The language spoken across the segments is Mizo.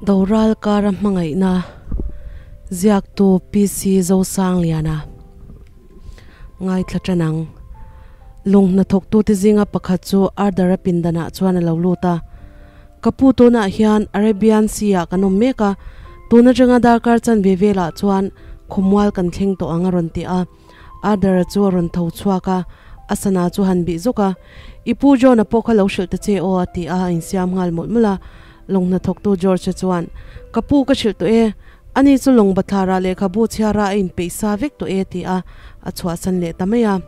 Doral kara hmangaihna ziaktu PC Zosangliana ngaithla tan ang. Lung hnathawktute zinga pakhat chu Ardara pindanah chuan a lo lut a. Ka pu tunah hian Arabian Sea ah kan awm mek a, tun atanga darkar chanve velah chuan khawmual kan thleng tawh ang a rawn ti a. Ardara chu a rawn tho chhuak a, a sana chu han bih zawk a. I pu John-a pawh kha lo hrilh ta che aw a ti a, a insiam nghal mawlh mawlh a. Lawng hnathawktu George-a chuan, Ka pu ka hrilh tawh e, ani chu lawng bathlarah lehkhabu chhiara a inpeih sa vek tawh e ti a, a chhuahsan leh ta mai a.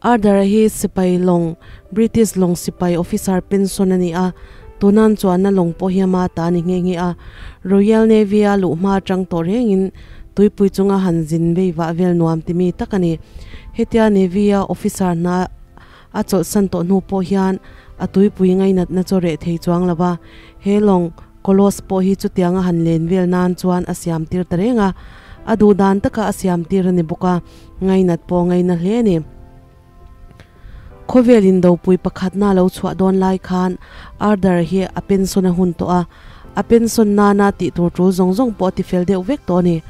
Arthur-a hi sipai lawng, British lawng sipai officer pension a ni a, tunan chuanna lawng pawh hi ama ta a ni nghe nghe a. Royal Navy-a luh hma atang tawh rengin tuipui chunga han zin vei vah vel nuam ti mi tak a ni. Hetia Navy-a officer hna A chawlhsan tawh hnu pawh hian a tuipui ngainatna chaw reh thei chuang lo va, he lawng Kolos pawh hi chutianga han len vel nan chuan a siam tir ta reng a, a duh dan taka a siam tir a ni bawk a, ngainat pawh ngaina hle a ni. Khawvel indopui pakhatna lo chhuah dawn lai khan Arthur hi a pension a hun tawh a, a pension nana tih tur tul zawng zawng pawh a ti fel deuh vek tawh a ni.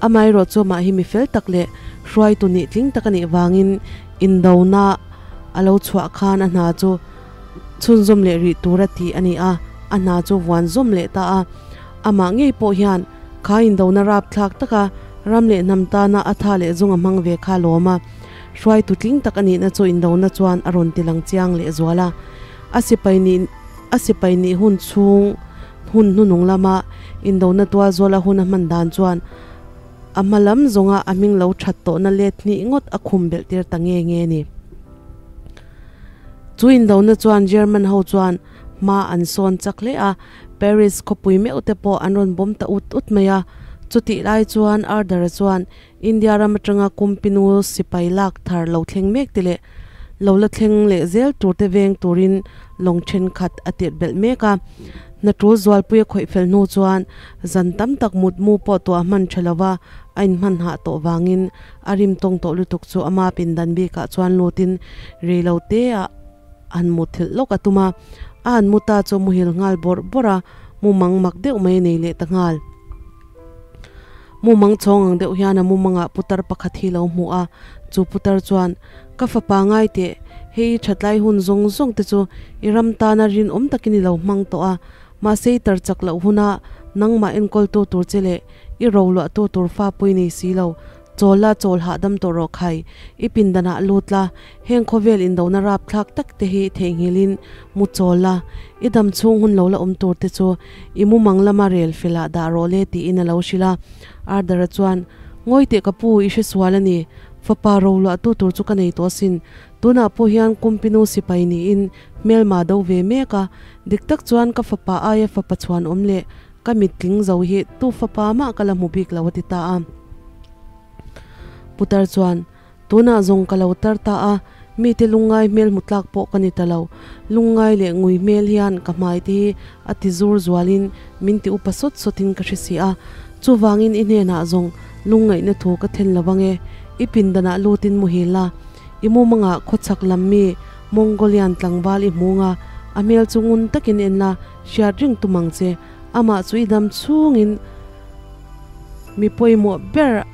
Amaherawh chu amah hi mi fel tak leh hruaitu nih tling tak a nih vangin indona a lo chhuah khan a hna chu chhunzawm leh rih tur a tih a ni a, a hna chu vuan zawm leh ta a. Amah ngei pawh hian kha indona rapthlak taka ram leh hnam tana a tha leh zung a hmang ve kha lawm a, hruaitu tling tak a nihna chu indona chuan a rawn ti lang chiang leh zual a. A sipai nih a sipai nih hun chhung hun hnunung lama indona tual zawla hun a hman dan chuan a hma lam zawnga a hming lo that tawhna let hnih ngawt a khum belh tir ta nge nge a ni. Chu indona chuan German ho chuan hma an sawn chak hle a, Paris khawpui meuh te pawh an rawn bawm ta ut ut mai a. Chutih lai chuan Arthur-a chuan India ram atanga kumpinu sipai lak thar lo thleng mek te leh lo la thleng leh zel tur te veng turin lawng thenkhat a tirh belh mek a. Hna tul zualpui a khawih fel hnu chuan zan tam tak mutmu pawh tuah hman tha lova a inhman hah tawh vangin a rim tawng tawh lutuk chu ama pindan bikah chuan lutin rei lo te ah han mutthilh lawk a tum a. A han mu ta chu muhil nghal bawrh bawrh a, mumang mak deuh mai a nei leh ta nghal. Mumang chhawng ang deuh hian a mumangah putar pakhat hi lo hmu a, chu putar chuan, Ka fapa ngai teh, hei i thatlai hun zawng zawng te chu i ram tana rinawm takin i lo hmang tawh a, mahse i tar chak loh huna nangmah enkawltu tur che leh i roluahtu tur fa pui nei si lo, chawl la chawl hahdam tawh rawh khai, i pindanah lut la, Heng khawvel indona rapthlak tak te hi theihnghilhin mu chawl la, i dam chhung hun lo la awm tur te chu i mumang lama rel felah dah rawh le tiin a lo hrilh a. Ardara chuan, Ngawi teh ka pu, i hresual a ni. Fapa roluahtu tur chu ka nei tawh asin. Tunah pawh hian Kumpinu sipai niin hmelma do ve mek a. Dik tak chuan ka fapa aia fapa chhuan awm leh ka mittling zo hi tu fapa mah ka la hmu bik lo a ti ta a. Putar chuan, Tunah zawng ka lo tar ta a, mite lungngai hmel hmu tlak pawh ka ni ta lo. Lungngai leh ngui hmel hian ka hmai te hi a ti zur zualin min ti upa sawt sawtin ka hre si a. Chuvangin i hnenah zawng lungngaihna thu ka then lo ange. I pindanah lutin muhil la, i mumangah khawchhak lam mi Mongolian tlangval i hmung a, a hmel chu ngun takin en la, hriat reng tum ang che. Amah chu i dam chhungin mi pawimawh ber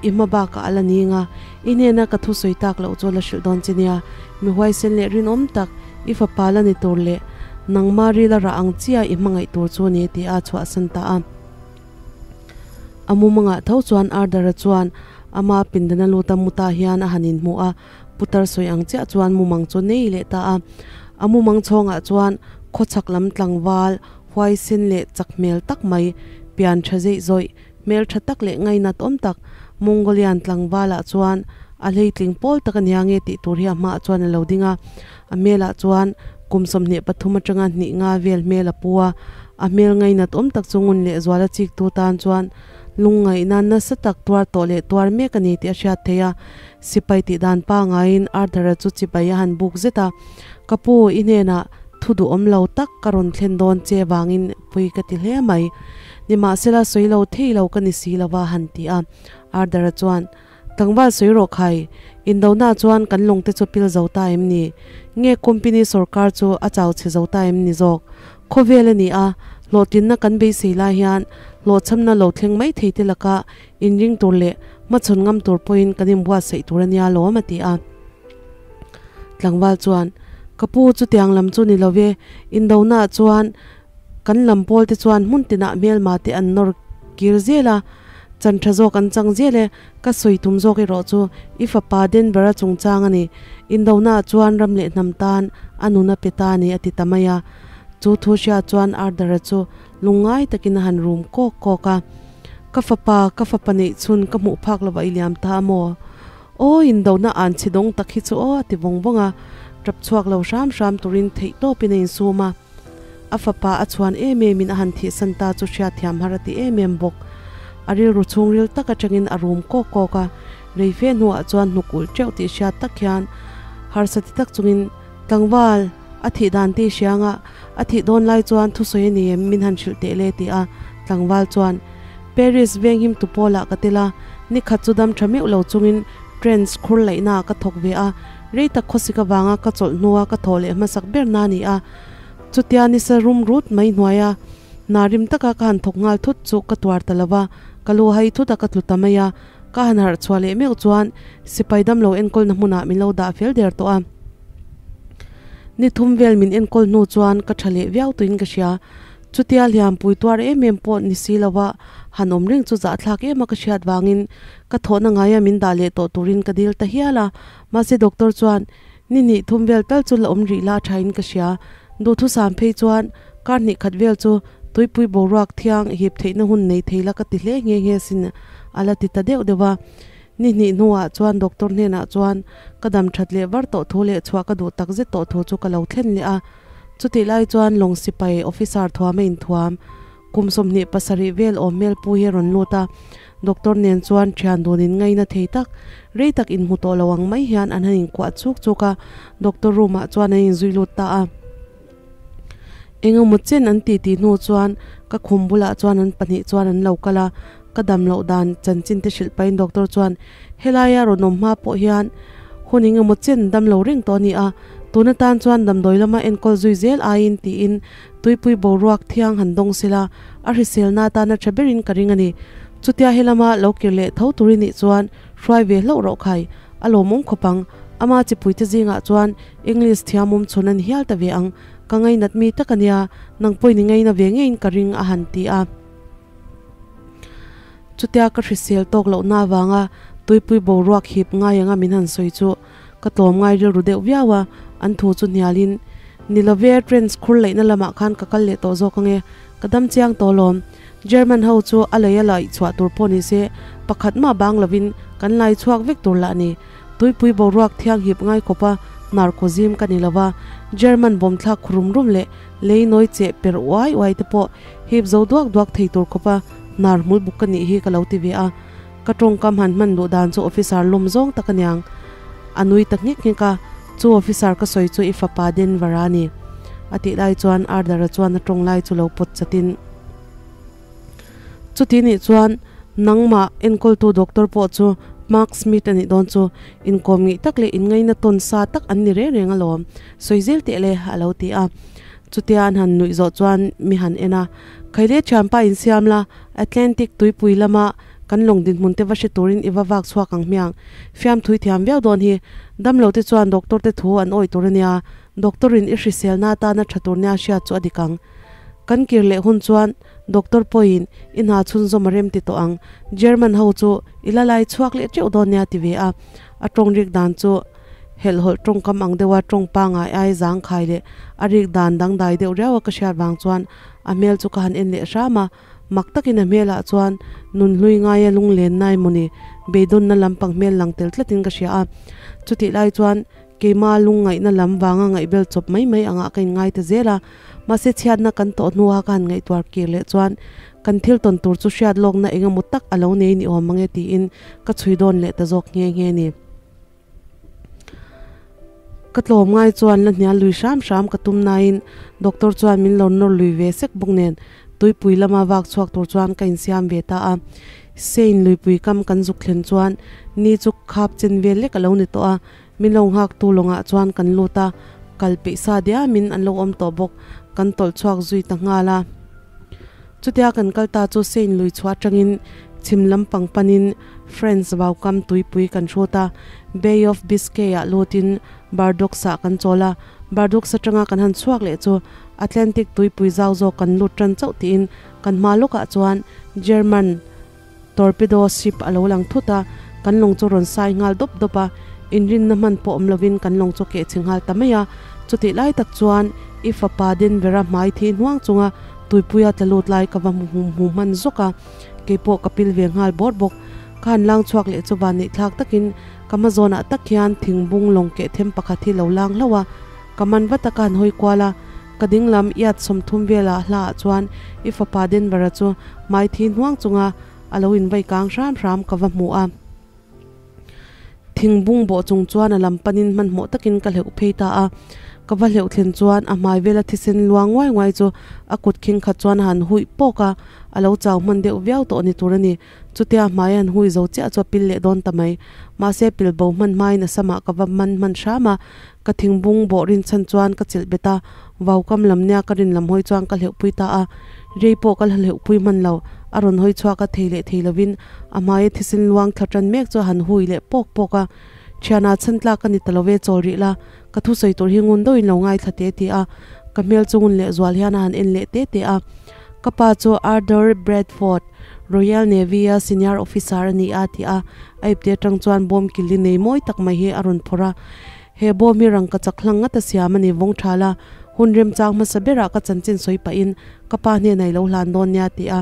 I hma bakah a la ning a, i hnena ka thusawi tak loh chu a la hrilh dawn che nia. Mi huaisen leh rinawm tak, i fapa la ni tur leh nangma ril a rah ang chia i hmangaih tur chu ni tih a chhuahsan ta a. A mumangah tho chuan Ardara chuan ama pindana luta muta hian a han inhmu a, putar sawi ang chiah chuan mumang chu nei leh ta a. A mumang chhawngah chuan khawchhak lam tlangval huaisen leh chak hmel tak mai, pian tha zeih zawih, Hmeltha tak leh ngainat awm tak Mongolian tlangvalah chuan a hleitling pawl tak a nia nge tih tur hi a hmaah chuan a lo ding a. A hmelah chuan kum 23 atanga hnih nga vel hmel a pu a. A hmel ngainat awm tak chu ngun leh zuala chiktu tan chuan lungngaihna nasa tak tuar tawh leh tuar mek a ni tih a hriat theih a. Sipai tih dan pangaiin Arthur-a chu chibai a han buk zet a. Ka pu, i hnenah thu duhawm lo tak ka rawn thlen dawn che vangin pui ka ti hle mai. Nimahsela sawi lo thei lo ka ni si lo va han ti a. Ardara chuan, Tlangval sawi rawh khai, indona chuan kan lawngte chu pil zo ta em ni? Nge company sorkar chu a chau chhe zo ta em ni zawk? Khawvel a ni a, Hlawhtlinna kan beisei lai hian hlawhchhamna lo thleng mai thei te laka inring tur leh hmachhawn ngam tur pawhin kan inbuatsaih tur a nia lawm a ti a. Tlangval chuan, Ka pu chutiang lam chu ni lo ve, indonaah chuan kan lam pawl te chuan hmun tinah hmelma te an nawr kir zel a, chan tha zawk an chang zel e, ka sawi tum zawk erawh chu i fapa Denver-a chungchang a ni, indonaah chuan ram leh hnam tan a nun a pe ta a ni a ti ta mai a. Chu thu hria chuan Arthur-a chu lungngai takin a han rum kawk kawk a, Ka fapa, ka fapa neih chhun ka hmuh phak lovah i liam ta a maw? Aw, indona an chhi dawng tak hi chu aw a ti vawng vawng a, tap chhuak lo hram hram turin theih tawpin a insum a. A fapa a chhuan em emin a han thihsan ta chu hriatthiam har a ti em em bawk. A rilru chhungril tak atangin a rum kawk kawk a, reife hnuah chuan hnuk ulh teuh tih hriat tak hian harsa ti tak chungin, Tlangval, a thih dan te i hria anga, a thih dawn lai chuan thusawi a ni em min han hrilh teh le ti a, tlangval chuan Paris venghim tu pawlah ka tel a, nikhat chu dam tha meuh lo chungin Trends khur laihnaah ka thawk ve a, rei tak khawsik avanga ka chawlh hnua ka thawh leh hmasak ber na ni a, chutia nisa rum rut mai hnuaia hna rim taka ka han thawk nghal thut chu ka tuar ta lo va, ka lu hai thut a ka tlu ta mai a, ka han harh chhuah leh meuh chuan sipai damlo enkawlna hmunah min lo dah fel der tawh a. Ni thum vel min enkawl hnu chuan ka tha leh viau tuin ka hria. Chutia hliampui tuar em em pawh ni si lova han awm reng chu zahthlak em a ka hriat vangin ka thawhna ngaia min dah leh tawh turin ka dil ta hial a. Mahse doctor chuan ni hnih thum vel tal chu la awm rih la thain ka hria. Duhthusam phei chuan kar hnih khat vel chu tuipui boruak thiang hip theihna hun nei thei la ka ti hle nghe nghe sin a la ti ta deuh deuh a. Ni hnih hnuah chuan doctor hnenah chuan ka dam that leh var tawh thu leh chhuah ka duh tak zet tawh thu chu ka lo thlen leh a. Chutih lai chuan lawng sipai officer thuam a inthuam kum 27 vel awm hmel pu hi a rawn lut a. Doctor nen chuan thian dun in ngaina thei tak, rei tak inhmu tawh lo ang mai hian an han inkuah chuk chuk a, doctor room ah chuan an inzui lut ta a. Engemaw chen an titi hnu chuan ka khum bulah chuan an pahnih chuan an lo kal a, ka dam loh dan chanchin te hrilh pahin doctor chuan helaia rawn awm hma pawh hian hun engemaw chen dam lo reng tawh a ni a, tun atan chuan damdawi lama enkawl zui zel aiin tiin tuipui boruak thiang han dawng sela a hriselna atana tha berin ka ring a ni. Chutia helama lo kir leh tho tur i nih chuan hruai ve hlauh rawh khai, a lawmawm khawp ang. Ama chipuite zingah chuan English thiamawm chhawn a ni hial ta ve ang, ka ngainat mi tak a nia, nang pawhin i ngaina ve ngeiin ka ring a han ti a. Chutia ka hrisel tawk lohna avanga tuipui boruak hip ngai anga min han sawi chu ka tlawm ngai rilru deuh viau a, an thu chu hnialin, Ni love, trains khur laihna lamah khan ka kal leh tawh zawk ange, ka dam chiang tawh lawm. German ho chu a lei a laih chhuah tur pawh ni se, pakhat mah bang lovin kan lai chhuak vek tur lah a ni. Tuipui boruak thiang hip ngai khawpa hnar kaw zim ka ni lo va, German bawm thlak khu rum rum leh lei nawi cheh per uai uai te pawh hip zo duak duak thei tur khawpa hnar hmul buk ka nih hi ka lo ti ve a. Ka tawngkam han hman duh dan chu officer lawm zawng tak aniang. A nui ta nghek nghek a, Chu officer ka sawi chu i fapa Denver a ni. A tih lai chuan Arthur-a chuan a tawng lai chu lo pawt chatin. Chuti nih chuan nangmah enkawltu doctor pawh chu Mark Smith a nih dawn chu inkawm ngih tak leh inngaina tawn sa tak an ni reng reng alawm, sawi zel teh le a lo ti a. Chutia an han nuih zawh chuan mi han en a, Khaile thianpa insiam la, Atlantic tuipui lama kan lawng dinhmun te va hre turin i va vak chhuak ang hmiang. Fiamthui thiam viau dawn hi. Damlo te chuan doctor te thu an awih tur a nia, doctor in i hriselna atana tha tur nia hriat chu a dik ang. Kan kir leh hun chuan doctor pawhin i hna chhunzawm a rem ti tawh ang, German ho chu i la lai chhuak leh teuh dawn nia ti ve a. A tawng rik dan chu helhhawlh tawngkam ang deuha tawng pangai ai zangkhai leh a rik dan dangdai deuh riau a ka hriat vang chuan a hmel chu ka han en leh hram a. Mak takin a hmelah chuan nun hlui ngaia lunglen nai mawni beidawnna lampang hmel lang tel tlatin ka hria a. Chutih lai chuan keima lungngaihna lam vanga ngaihbel chawp mai mai angah ka inngai ta zel a. Mahse chhiatna kan tawh hnua ka han ngaihtuar kir leh chuan kan thil tawn tur chu hriat lawkna eng emaw tak a lo nei ni awm ang e tiin ka chhui dawn leh ta zawk nghe nghe ni. Ka tlawm ngai chuan la hnial lui hram hram ka tum nain doctor chuan min lo nawr lui ve sek bawk nen tuipui lama vak chhuak tur chuan ka insiam ve ta a. Sein luipui kam kan zuk thlen chuan ni chu khap chen vel lek a lo ni tawh a, min lo nghak tu lawngah chuan kan lut a, kal peih sa diamin an lo awm tawh bawk, kan tawlh chhuak zui ta nghal a. Chutia kan kal ta chu Seine lui chhuah atangin chhim lam pang panin France vaukam tuipui kan hrut a, Bay of Biscay ah lutin Bordeaux ah kan chawl a, Bordeaux atanga kan han chhuak leh chu Atlantic tuipui zau zawk kan lut tan chauh tiin kan hma lawkah chuan German Torpedo ship a lo lang thut a, kan lawng chu rawn sai nghal dawp dawp a, inrinna hman pawh awm lovin kan lawng chu keh chhe nghal ta mai a. Chutih lai tak chuan i fapa Denver-a hmai thih hnuang chunga tuipuia tla lut lai ka va hmu hmu hmu hman zawk a, kei pawh ka pil ve nghal bawr bawk. Ka han lang chhuak leh chu van neihthlak takin ka hma zawnah tak hian thingbung lawng keh them pakhat hi lo lang hlauh a, ka man vat a ka han hawi kual a. Ka dinglam iat 30 velah hlaah chuan i fapa Denver-a chu hmai thi hnuang chunga a lo invai kang hram hram ka va hmu a. Thingbung bawh chung chuan a lam panin hmanhmawh takin ka hleuh phei ta a. Ka va hleuh thlen chuan a hmai vela thisen luang nguai nguai chu a kut khing khat chuan a han huih pawk a, a lo chau hman deuh viau tawh ni tur a ni. Chutia hmai an hui zo chiah chu a pil leh dawn ta mai. Mahse pil bo hman hmain a samah ka va man hman hram a, ka thingbung bawh rinchhan chuan ka chilh bet a, vaukam lam nia ka rin lam hawi chuan ka hleuhpui ta a. Rei pawh ka la hleuhpui hman lo, a rawn hawi chhuak a thei leh thei lovin a hmaia thisen luang thla tan mek chu a han hui leh pawk pawk a. Thianah chhan tlak ka ni ta lo ve chawl rih la, ka thusawi tur hi ngun deuhin lo ngaithla teh ti a, ka hmel chu ngun leh zual hian a han en leh te te a. Ka pa chu Arthur Bradford, Royal Navy a senior officer a ni a ti a, a ipte atang chuan bawm kil li nei mawi tak mai hi a rawn phawrh a. He bawm hi rangka chak hlang ngat a siam a ni vawng thal a, hun remchang hmasa berah ka chanchin sawi pahin ka pa hnenah i lo hlan dawn nia ti a,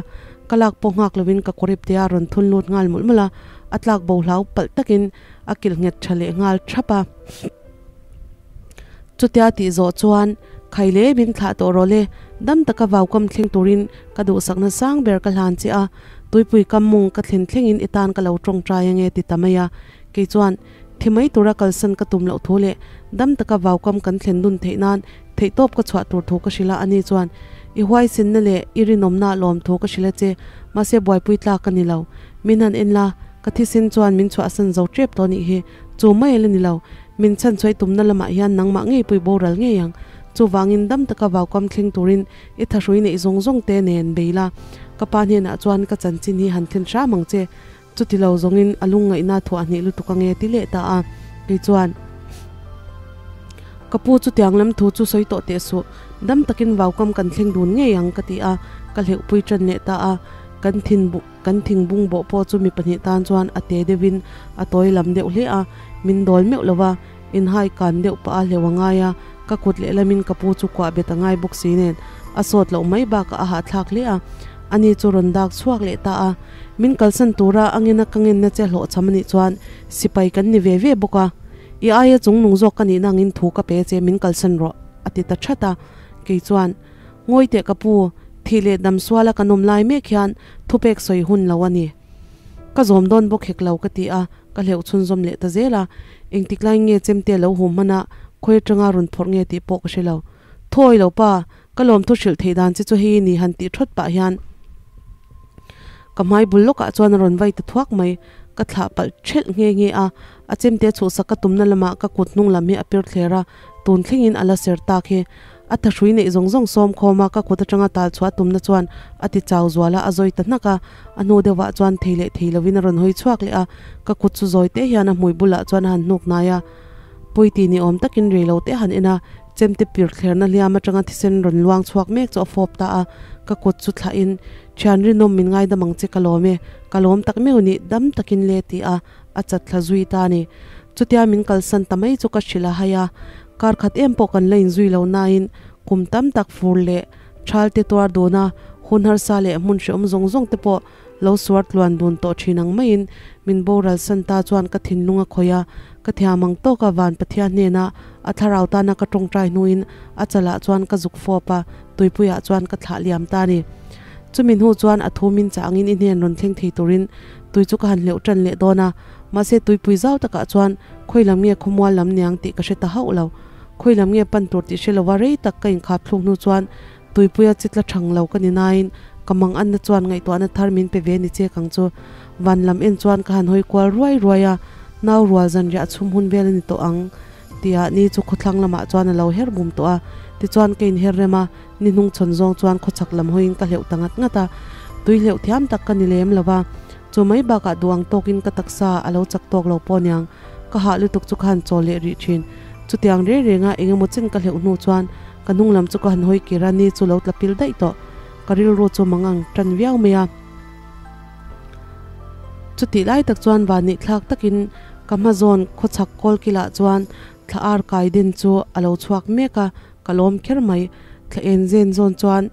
ka lak pawh nghak lovin ka kawr ipte a rawn thun lut nghal mawlh mawlh a, a tlak bo hlau palh takin a kilh nghet tha leh nghal thap a. Chutia tih zawh chuan Khai le min thlah tawh rawh le, dam taka vaukam thleng turin ka duhsakna sang ber ka hlan che a, tuipui kam mung ka thlen thlengin i tan ka lo tawngtai ange ti ta mai a. Kei chuan thi mai tura kalsan ka tum loh thu leh dam taka vaukam kan thlen dun theih nan theihtawp ka chhuah tur thu ka hrilh a, ani chuan i huaisenna leh i rinawmna lawm thu ka hrilh a che, mahse buaipui tlak ka ni lo. Min han en la, ka thisen chuan min chhuahsan zo tep tawh nih hi, chu mai a la ni lo. Min chhanchhuai tumna lamah hian nangmah ngei pui boral ngei ang. Chuvangin dam taka vaukam thleng turin i thahrui neih zawng zawng te nen bei la. Ka pa hnenah chuan ka chanchin hi han thlen hram ang che. Chuti lo zawngin a lungngaihna thuah hnih lutuk ange ti leh ta a. Kei chuan, Ka pu chutiang lam thu chu sawi tawh teh suh. Dam takin vaukam kan thleng dun ngei ang ka ti a, ka hleuhpui tan leh ta a. Kan thin. Kan thingbung bawh pawh chu mi pahnih tan chuan a te deuhin a tawi lam deuh hle a, min dawl meuh lo va, inhai kan deuh pah a hleuh a ngai a, ka kut lehlamin ka pu chu kuah bet a ngai bawk si nen a sawt loh mai bakah a hahthlak hle a, ani chu rawn dak chhuak leh ta a, min kalsan tura a ngena ka ngenna che hlawhchham a nih chuan sipai kan ni ve ve bawk a, i aia chungnung zawk ka nihna angin thu ka pe che min kalsan rawh a ti ta that a, kei chuan. Ngawi teh ka pu, thih leh dam suala kan awm lai mek hian thupek sawi hun lo a ni. Ka zawm dawn bawk hek lo ka ti a, ka hleuh chhunzawm leh ta zel a. Engtik lai nge chemte lo hum hman a, khawi atanga rawn phawrh nge tih pawh ka hre lo. Thawi lo pa, ka lawmthu hrilh theih dan che chu hei i ni han tih thawt pah hian ka hmai bul lawkah chuan a rawn vai ta thuak mai. Ka thlah palh thelh nghe nghe a, a chemte chhuhsak ka tumna lamah ka kut hnung lam hi a pir thler a, tun thlengin a la ser tak hi. A thahrui neih zawng zawng sawm khawm a, ka kut atanga tal chhuah a tumna chuan a ti chau zual a, a zawi ta hnak a. A hnu deuhah chuan thei leh thei lovin a rawn hawi chhuak leh a, ka kut chu zawi te hian a hmui bulah chuan a han hnuk hnai a. Pui ti ni awm takin rei lo te a han en a, chemte pir thlerna hliam atanga thisen rawn luang chhuak mek chu a fawp ta a, ka kut chu thlahin, Thian rinawm min ngaidam ang che ka lawm e, ka lawm tak meuh nih dam takin le ti a, a chat thla zui ta a ni. Chutia min kalsan ta mai chu ka hrilh a hai a, kar khat em pawh kan la inzui lo nain kum tam tak fur leh thal te tuar dun a, hun harsa leh hmun hreawm zawng zawng te pawh lo suar tluan dun tawh thin ang maiin min boral san ta chuan ka thinlung a khawih a, ka thiam ang tawka van Pathian hnena a thlarau tana ka tawngtai hnuin a chalah chuan ka zuk fawp a, tuipuiah chuan ka thlah liam ta a ni. Chumi hnu chuan a thu min chah angin i hnen rawn thleng thei turin tui chu ka han hleuh tan leh dawn a, mahse tuipui zau takah chuan khawi lam nge khawmual lam niang tih ka hre ta hauh lo. Khawi lam nge pan tur tih hre lova rei tak ka inkhap thluk hnu chuan tuipuia chi tla thang lo ka ni nain ka mang anna chuan ngaihtuahna thar min pe ve ni che kang chu van lam en chuan ka han hawi kual ruai ruai a, nau rual zanriah chhum hun vel a ni tawh ang. Tia ni chu khawthlang lamah chuan a lo her bum tawh a, tichuan ka inher rem a, ni hnung chhawn zawng chuan khawchhak lam hawiin ka hleuh ta ngat ngat a, tui hleuh thiam tak ka ni lem lo va, chu mai bakah duh ang tawkin ka taksa a lo chak tawk lo pawh niang, ka hah lutuk chu ka han chawl leh rih thin. Chutiang reng renga eng emaw chin ka hleuh hnu chuan ka hnung lam chu ka han hawi kir a, ni chu lo tla pil daih tawh, ka rilru chu mangang tan viau mai a. Chutih lai tak chuan vanneih thlak takin ka hma zawn khawchhak kawl kilah chuan thla ar kai den chu a lo chhuak mek a, ka lawm kher mai. Thla en zen zawn chuan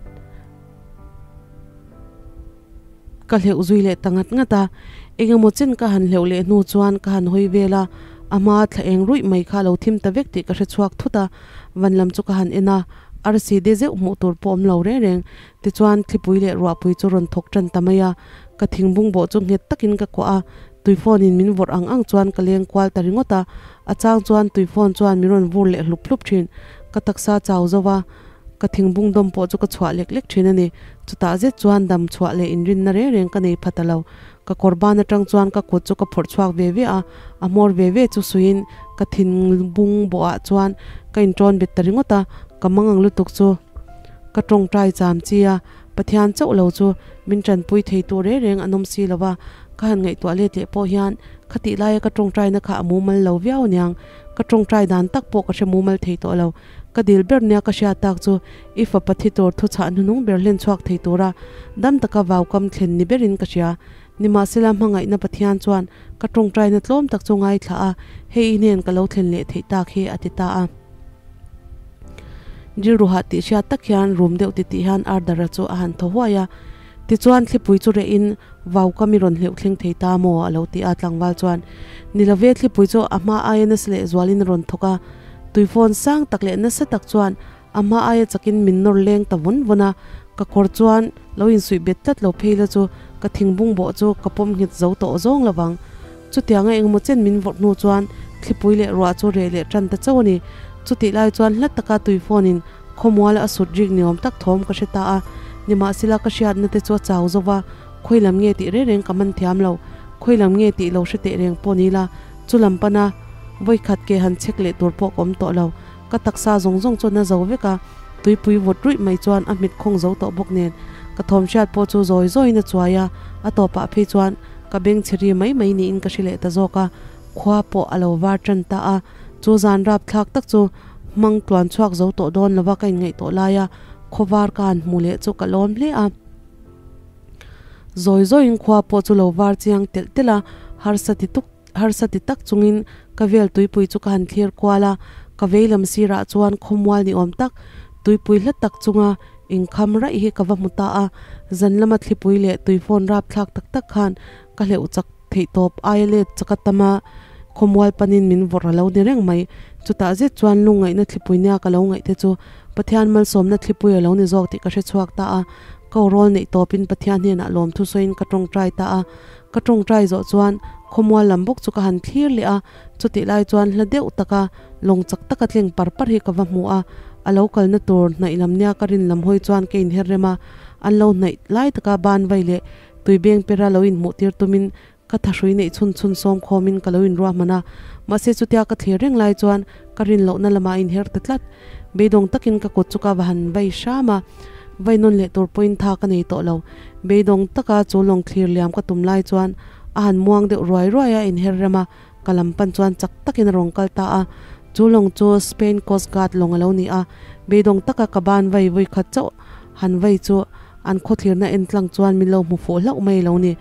ka hleuh zui leh ta ngat ngat a, eng emaw chen ka han hleuh leh hnu chuan ka han hawi vel a, a hma thla eng ruih mai kha a lo thim ta vek tih ka hre chhuak thut a, van lam chu ka han en a, arsi de zeuh hmuh tur pawh awm lo reng reng. Tichuan, thlipui leh ruahpui chu rawn thawk tan ta mai a, ka thingbung bawh chu nghet takin ka kuah a, tuifawn in min vawrh ang ang chuan ka leng kual ta ringawt a, a chang chuan tuifawn chuan min rawn vur leh hlup hlup thin. Ka taksa chau zo va, ka thingbung dawm pawh chu ka chhuah lek lek thin a ni. Chutah zet chuan dam chhuah leh inrinna reng reng ka nei pha ta lo. Ka kawr ban atang chuan ka kut chu ka phawrh chhuak ve ve a, a hmawr ve ve chu suiin ka thingbung bawhah chuan ka intawn bet ta ringawt a, ka mangang lutuk chu. Ka tawngtai cham chi a, Pathian chauh lo chu min tanpui thei tur reng reng an awm si lo va, ka han ngaihtuah let leh pawh hian khatih laia ka tawngtaina kha a mumal lo viau aniang, ka tawngtai dan tak pawh ka hre mumal thei tawh lo. Ka dil ber nia ka hria tak chu i fapa thi tur thuchhah hnuhnung ber hlen chhuak thei tura dam taka vaukam thlen ni berin ka hria. Nimahsela hmangaihna Pathian chuan ka tawngtaina tlawm tak chu ngaithla a, hei i hnen ka lo thlen leh theih tak hi a ti ta a. Rilruha tih hriat tak hian rum deuh titih hian Ardara chu a han thaw huai a. Tichuan thlipui chu rehin vauka mi rawn hleuh thleng thei ta maw a lo ti a, tlangval chuan ni love thlipui chu a hma aia nasa leh zualin a rawn thawk a, tuifawn sang tak leh nasa tak chuan a hma aia chakin min nawr leng ta vawn vawn a, ka kawr chuan lo insuih bet tlat lo phei la chu ka thingbung bawh chu ka pawm nghet zo tawh zawng lovang. Chutianga engemaw chen min vawrh hnu chuan thlipui leh ruah chu reh leh tan ta chauh a ni. Chutih lai chuan hla taka tui phone in khawmual a sut rik ni awm tak thawm ka hre ta a. Nimahsela ka hriatna te chu a chau zo va, khawi lam nge tih reng reng ka man thiam lo. Khawi lam nge tih lo hre teh reng pawh ni la, chu lam pana vawikhat ke han chek leh tur pawh ka awm tawh lo. Ka taksa zawng zawng chuan a zo vek a, tuipui vawt ruih mai chuan a hmet khawng zo tawh bawk nen ka thawm hriat pawh chu zawi zawiin a chuai a, a tawpah phei chuan ka beng chhe ri mai mai niin ka hre leh ta zawk a, khua pawh a lo var tan ta a, chu zan rap thlak tak chu hmang tluan chhuak zo tawh dawn lova ka inngaih tawh lai a, khawvar ka han hmu leh chu ka lawm hle a. Zawi zawiin khua pawh chu lo var chiang telh telh a, harsa ti tuk harsa ti tak chungin ka vel tuipui chu ka han thlir kual a, ka vei lam sirah chuan khawmual ni awm tak tuipui hla tak chunga Inkham raih hi ka va hmu ta a, zan lama thlipui leh tui phone rap thlak tak tak khan ka hleuh chak theih tawp aia let chaka tama khawmual panin min vawrh a lo ni reng mai. Chutah zet chuan lungngaihna thlipui nia ka lo ngaih te chu Pathian malsawmna thlipui a lo ni zawk tih ka hre chhuak ta a, ka awrawl neih tawpin Pathian hnenah lawmthu sawiin ka tawngtai ta a. Ka tawngtai zawh chuan khawmual lam bawk chu ka han thlir leh a, chutih lai chuan hla deuh taka lawng chak taka tleng par par hi ka va hmu a, a lo kalna tur hnaih lam nia ka rin lam hawi chuan ka inher rem a, an lo hnaih lai taka ban vai leh tui beng pera lo inhmuh tir tumin ka thahrui neih chhun chhun sawm khawmin ka lo inruahman a, mahse chutia ka thlir reng lai chuan ka rin lohna lamah a inher ta tlat. Beidawng takin ka kut chu ka va han vai hram a, vai nawn leh tur pawhin tha ka nei tawh lo. Beidawng taka chu lawng thlir liam ka tum lai chuan a han muang deuh ruai ruai a inher rem a, Ka lam pan chuan chak takin a rawn kal ta a, chu lawng chu Spain Coast Guard lawng a lo ni a, beidawng taka ka ban vai vawi khat chauh han vai chu an khawthlirna en tlang chuan min lo hmu fuh hlauh mai lo ni.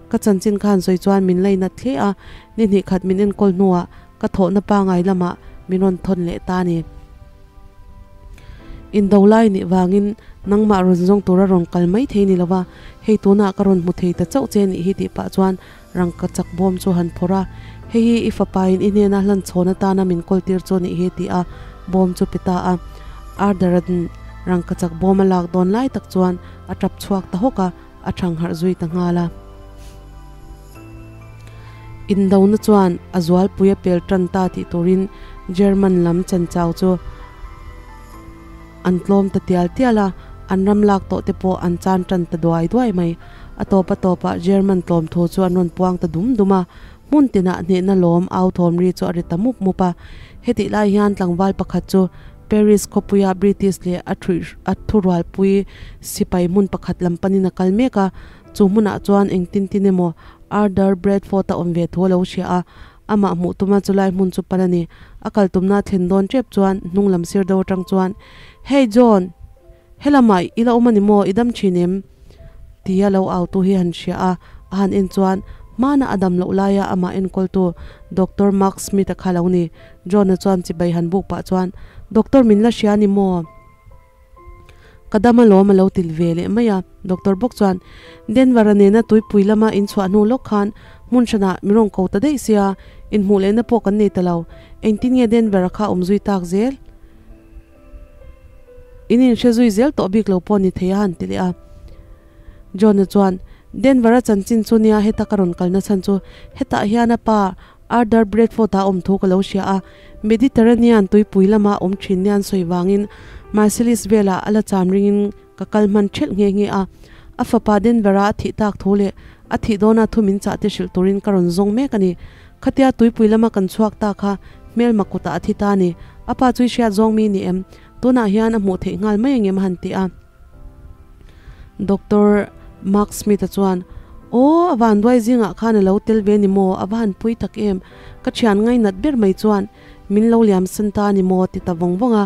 Ka chanchin khan sawi chuan min lainat hle a, ni hnih khat min enkawl hnuah ka thawhna pangai lamah min rawn thawn leh ta a ni. Indo lai nih vangin nangmah rawn zawng tura rawn kal mai thei ni lova, hei tunah ka rawn hmu thei ta chauh che nih hi tih pah chuan Rangka chak bawm chu han phawrh a, Hei hi i fapain i hnena hlan chhawn atana min kawl tir chu anih hi ti a bawm chu pe ta a. Ardaran rangka chak bawm a lak dawn lai tak chuan a tap chhuak ta hawk a, a thang harh zui ta nghal a. Indona chuan a zualpui a pel tan ta tih turin German lam chanchau chu an tlawm ta tial tial a, an ram lak tawh te pawh an chan tan ta duai duai mai. A tawp a tawpah German tlawm thu chu an rawn puang ta dum dum a. Hmun tinah hnehna lawm au thawm ri chu a ri ta mup mup a. Hetih lai hian tlangval pakhat chu Paris khawpuia British leh a thuih a thurualpui sipai hmun pakhat lam panin a kal mek a. Chu hmunah chuan engtin tin emaw Arthur Bradford a awm ve thu a lo hria a, amah hmuh tuma chulai hmun chu pan a ni. A kal tumna thlen dawn tep chuan hnung lam sir deuh atang chuan, Hey John! Helamah i la awm a ni maw? I dam thin em? Tia lo au tu hi han hria a, a han en chuan hmana a dam loh laia amah enkawltu Doctor Mark Smith-a kha lo ni. John-a chuan chibai han buk pah chuan, Doctor min la hria a ni maw? Ka dam alawm a lo til ve leh mai a. Doctor bawk chuan, Denver-a nena tuipui lama in chhuah hnu lawk khan hmun hranah mi rawn ko ta daih sia, inhmuh lehna pawh kan nei ta lo. Engtin nge Denver-a kha awm zui tak zel? In inhre zui zel tawh bik lo pawh ni thei a han ti leh a. John-a chuan, Denver-a chanchin chu nia heta ka rawn kalna chhan chu hetah hian a pa Arthur Bradford-a awm thu ka lo hria a, Mediterranean tuipui lama awm thin nia an sawi vangin Marseilles velah a la cham ringin ka kal hman thelh nghe nghe a. A fapa Denver-a a thih tak thu leh a thih dawna thu min chah te hrilh turin ka rawn zawng mek a ni. Khatia tuipui lama kan chhuak ta kha hmelma kutah a thi ta a ni. A pa chu i hriat zawng mi ni em? Tunah hian a hmuh theih nghal mai ang em a han ti a. Doctor Mark Smith-a chuan, Aw, a vanduai zingah khan a lo tel ve ni maw? A va han pui tak em? Ka thian ngainat ber mai chuan min lo liam san ta a ni maw? ti ta vawng vawng a.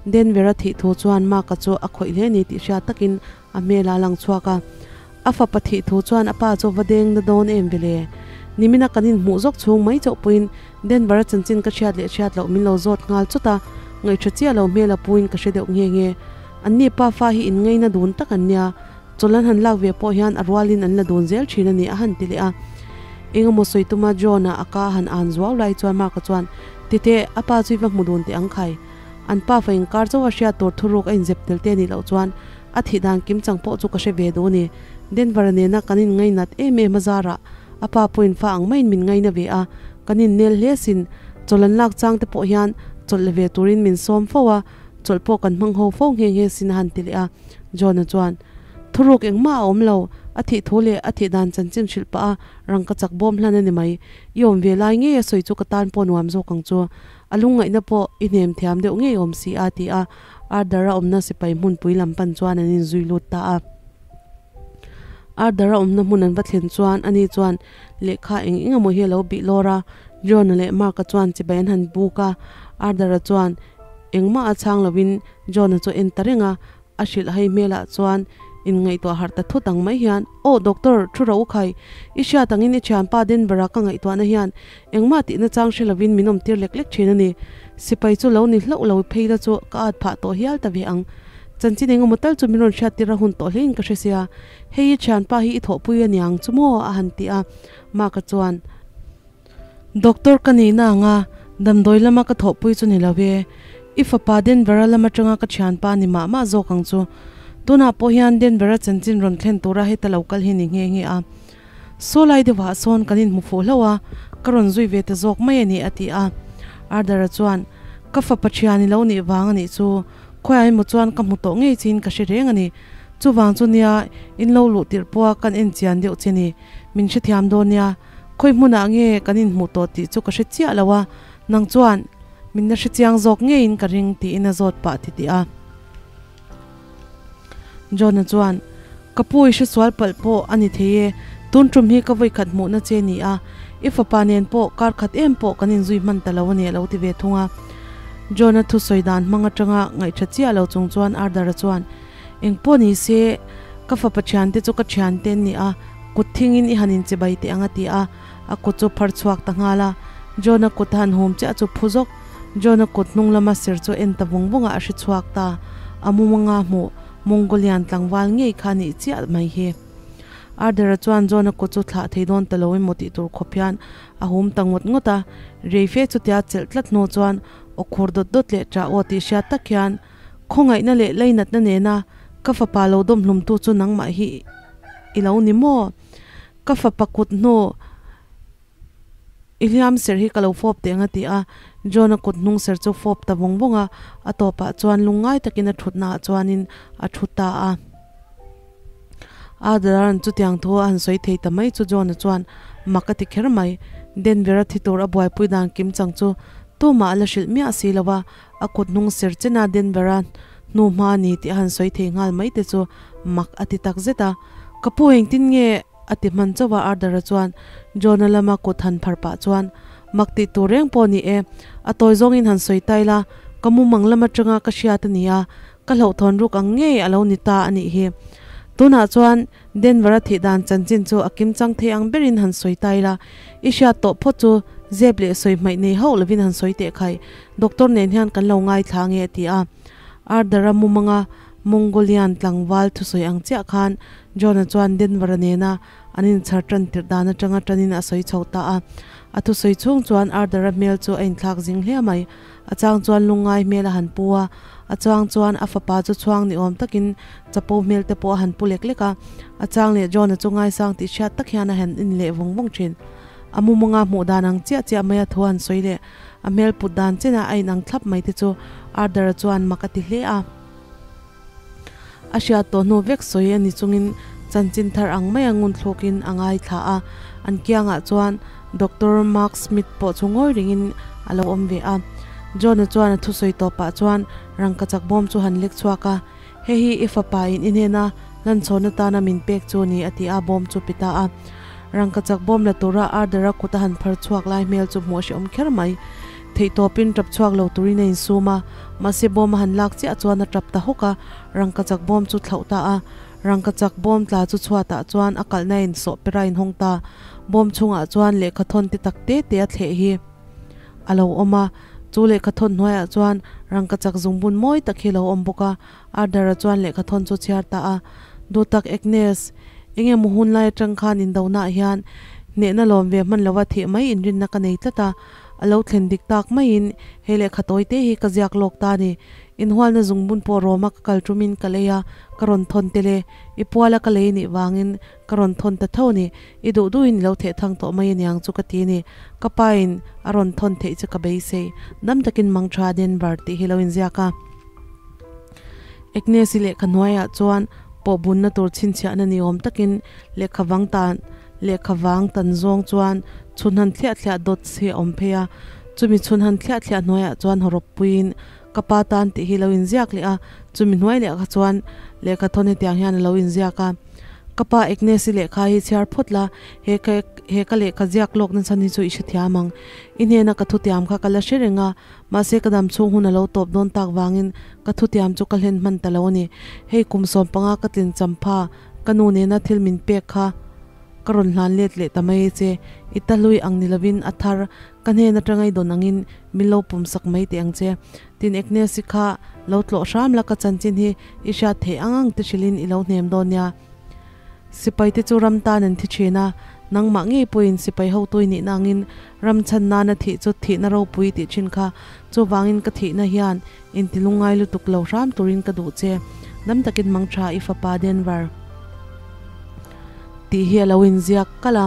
Denver-a thih thu chuan Mark-a chu a khawih hle ni tih hriat takin a hmel a lang chhuak a. A fapa thih thu chuan a pa chu va deng na dawn em vele. Nimina kan inhmuh zawk chhung mai chauh pawhin Denver-a chanchin ka hriat leh hriat loh min lo zawt nghal chawt a, ngaihṭha chiah lo hmel a puin ka hre deuh nghe nghe. Anni pa fa hi inngaina dun tak an nia, chawlh an han lak ve pawh hian a rualin an la dun zel thin a ni a han ti leh a. Engemaw sawi tuma John-a a ka han an zuau lai chuan Mark-a chuan, Titeh, a pa chu i va hmu dun teh ang khai. An pa fa inkar chauh a hriat tur thuruk a inzep tel te nih loh chuan a thih dan kim chang pawh chu ka hre ve duh a ni. Denver-a nena kan inngainat em em a zarah a pa pawhin fa ang maiin min ngaina ve a, kan innel hle sin. Chawlh an lak chang te pawh hian chawlh la ve turin min sawm fo a, chawlh pawh kan hmang ho fo nghe nghe sin a han ti leh a. John-a chuan, Thuruk engmah a awm lo, a thih thu leh a thih dan chanchin hrilh pah a rangka chak bawm hlan a ni mai. I awm ve lai ngei a sawi chu ka tan pawh nuam zawk ang chu. A lungngaihna pawh i hnem thiam deuh ngei awm si a ti a, Arthur-a awmna sipai hmunpui lam pan chuan an inzui lut ta a. Arthur-a awmna hmun an va thlen chuan ani chuan lehkha eng eng emaw hi a lo bih lawr a, John-a leh Mark-a chuan chibai an han buk a, Arthur-a chuan engmah a chhang lovin John-a chu a en ta reng a, A hrilh hai hmelah chuan inngaihtuah harh ta thut ang mai hian, Aw Doctor, thu ro u khai, i hriat angin i thianpa Denver-a ka ngaihtuahna hian engmah tihna chang hre lovin min awmtir lek lek thin a ni. Sipai chu lo ni hlauh lo phei la chu ka at phah tawh hial ta ve ang. Chanchin engemaw tal chu min rawn hriattir a hun tawh hlein ka hre sia. Hei i thianpa hi i thawhpui a niang chu maw? a han ti a. Mark-a chuan, Doctor ka nihna anga damdawi lama ka thawhpui chu ni lo e. I fapa Denver-a lam atanga ka thianpa ni mah mah zawk ang chu. Tunah pawh hian Denver-a chanchin rawn thlen tura heta lo kal hi ni nghe nghe a. Saw lai deuhah sawn kan inhmu fuh hlauh a, ka rawn zui ve ta zawk mai a ni a ti a. Arthur-a chuan, Ka fapa thian i lo nih vang a nih chu. Khawiah emaw chuan ka hmu tawh ngei chin ka hre reng a ni. Chuvang chu nia in lo luh tirh pawha kan en chian deuh che ni. Min hrethiam dawn nia, khawi hmunah nge kan inhmuh tawh tih chu ka hre chiah lo a, nang chuan min la hrechiang zawk ngeiin ka ring tiin a zawt pah ti tih a. John-a chuan, Ka pu i hresual palh pawh a ni thei e, tun tum hi ka vawikhat hmuhna che ni a, i fapa nen pawh kar khat em pawh kan inzui hman ta lo a ni a lo ti ve thung a. John-a thusawi dan hmang atanga ngaihṭha chiah lo chung chuan Arthur-a chuan, Engpawh ni se, ka fapa thiante chu ka thiante an ni a, kut thingin i han inchibai teh ang a ti a, a kut chu phar chhuak ta nghal a. John-a kut a han hum chiah chu phu zawk. John-a kut hnung lama ser chu en ta vung vung a, a hre chhuak ta. A mumanga hmuh Mongolian tlangval ngei kha nih chiah mai hi. Arthur-a chuan John-a kut chu thlah thei dawn ta lo emaw tih tur khawp hian a hum ta ngawt ngawt a, reife chutia chelh tlat hnu chuan aw khur dawt dawt leh ṭah aw tih hriat tak hian Khawngaihna leh lainatna nena ka fapa lo dawmhlumtu chu nangmah hi i lo ni maw? Ka fapa kut hnu i hliam ser hi ka lo fawp teh ang a ti a. John-a kut hnung ser chu fawp ta vawng vawng a, a tawpah chuan lungngai takin a thutnaah chuanin a thu ta a. Adara'n chutiang thu a han sawi thei ta mai chu John-a chuan mak a ti kher mai. Denver-a thi tur a buaipui dan kim chang chu tumah a la hrilh miah si lo a, a kut hnung ser chena Denver-a hnu hma a ni tih a han sawi thei nghal mai te chu mak a ti tak zet a. Ka pu engtin nge a ti hman chauh a Arthur-a chuan John-a lama kut han phar pah chuan mak tih tur reng pawh ni e, a tawi zawngin han sawi ta ila, ka mumang lam atanga ka hriat a ni a, ka hlauhthawn ruk ang ngei a lo ni ta a nih hi. Tunah chuan Denver-a thih dan chanchin chu a kim chang thei ang berin han sawi ta ila, i hriat tawh phawt chu zep leh sawi hmaih nei hauh lovin han sawi teh khai, doctor nen hian kan lo ngaithla nge a ti a. Arthur-a mumanga Mongolian tlangval thusawi ang chiah khan John-a chuan Denver-a nena an inchhar tan tirh dan atanga tanin a sawi chho ta a. A thusawi chhung chuan Arthur-a hmel chu a inthlak zing hle mai. A chang chuan lungngai hmel a han pu a, a chang chuan a fapa chu chhuang ni awm takin chapo hmel te pawh a han pu lek lek a. A chang leh John-a chu ngaisang tih hriat tak hian a han in leh vawng vawng thin. A mumanga hmuh dan ang chiah chiah maia thu a han sawi leh a hmel put dan chenah a inang thlap mai te chu Arthur-a chuan mak a ti hle a. A hriat tawh hnu vek sawi a ni chungin chanchin thar ang maia ngun thlukin a ngaithla a, an kiangah chuan Doctor Mark Smith pawh chu ngawi ringin a lo awm ve a. John-a chuan a thusawi tawpah chuan rangkachak bawm chu han lek chhuak a, Hei hi i fapa in i hnena hlanchhawn atana min pek chu ni a ti a, bawm chu pe ta a. Rangkachak bawm la tura Arthur-a kut a han phar chhuak lai hmel chu hmuh a hrehawm kher mai. Theihtawpin tap chhuak lo turin a insum a, mahse bawm a han lak chiah chuan a tap ta hawk a, rangkachak bawm chu thlauh ta a. Rangkachak bawm tla chu chhuatah chuan a kalhna in sawh per a inhawng ta. Bawm chhungah chuan lehkha thawn te tak te te a thleh hi a lo awm a, chu lehkha thawn hnuaiah chuan rangkachak zungbun mawi tak hi a lo awm bawk a. Arthur-a chuan lehkha thawn chu chhiar ta a, Duhtak Agnes, enge maw hun lai atang khan indonaah hian hnehna lawm ve hman lova thih mai inrinna ka nei tlat a, a lo thlen dik tak maiin he lehkha tawi te hi ka ziak lawk ta a ni. Inhualna zungbun pawh Roma ka kal tumin ka lei a, ka rawn thawn tel e. I puala ka lei nih vangin ka rawn thawn ta tho a ni. I duh duhin i lo theh thang tawh mai aniang chu ka ti a ni. Ka pain a rawn thawn theih chu ka beisei. Dam takin mang tha Denver tih hi lo inziak a. Agnes-i lehkha hnuaiah chuan pawh bunna tur chhinchhiahna ni awm takin lehkha vang tan lehkha vang tan zawng chuan chhun han thliah thliah dots hi a awm phei a. Chumi chhun han thliah thliah hnuaiah chuan hawrawp puiin ka pa tan tih hi lo inziak leh a, chumi hnuai leh kha chuan lehkha thawn hetiang hian a lo inziak a. Ka pa Agnes-i lehkha hi chhiar phawt la, he ka he ka lehkha ziak lawk nachhan hi chu i hrethiam ang. I hnena ka thutiam kha ka la hre reng a, Mahse ka dam chhung hun a lo tawp dawn tak vangin ka thutiam chu ka hlen hman ta lo a ni. Hei kum 15 ka tlin champha ka nu nena thil min pek kha ka rawn hlan let leh ta mai che. I ta hlui ang ni lovin a thar ka hnen atanga i dawn angin min lo pawm sak mai teh ang che. Tin Agnes-i kha lo tlawh hram la ka chanchin hi i hriat theih ang ang te hrilhin i lo hnem dawn nia. Sipai te chu ram tan an thi thin a, nangmah ngei pawhin sipai hotu i nihna angin ram chhan nana thih chu thihna ropui tih thin kha, chuvangin ka thihna hian inti lungngai lutuk lo hram turin ka duh che. Dam takin mang tha i fapa Denver tih hi a lo inziak kalh a,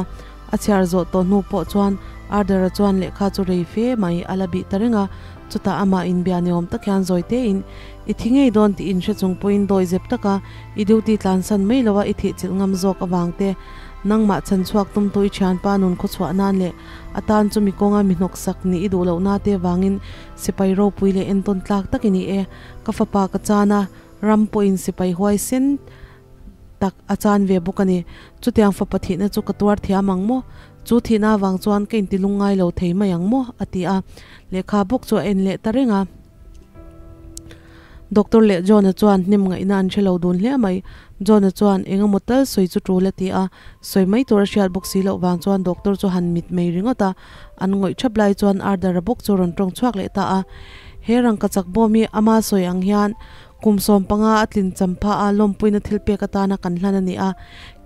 a chhiar zawh tawh hnu pawh chuan Arthur-a chuan lehkha chu rei fe mai a la bih ta reng a, chutah amah inbia ni awm tak hian zawi tein I thi ngei dawn tih inhre chung pawhin dawi zep taka i duty tlansan mai loa i thihchilh ngam zawk avang te, nangmah chhan chhuak tumtu i thianpa nun khawchhuah nan leh a tan chu mi kawnga mi hnawksak nih i duh lohna te vangin sipai ropui leh entawn tlak tak i ni e. Ka fapa ka chan a, ram pawhin sipai huaisen tak a chan ve bawk a ni. Chutiang fapa thihna chu ka tuar thiam ang maw? Chu thihna avang chuan ka inti lungngai lo thei mai ang maw? a ti a, lehkha bawk chu a en leh ta reng a. Doctor leh John-a chuan hnem ngaihna an hre lo dun hle mai. John-a chuan eng emaw tal sawi chu tul a ti a, sawi mai tur a hriat bawk si loh vang chuan doctor chu han mit mai ringawt a, an ngawih thap lai chuan Arthur-a bawk chu rawn tawng chhuak leh ta a. He rangkachak bawm hi ama sawi ang hian kum 15 a tlin champha a lawmpuina thil pek atana kan hlan a ni a,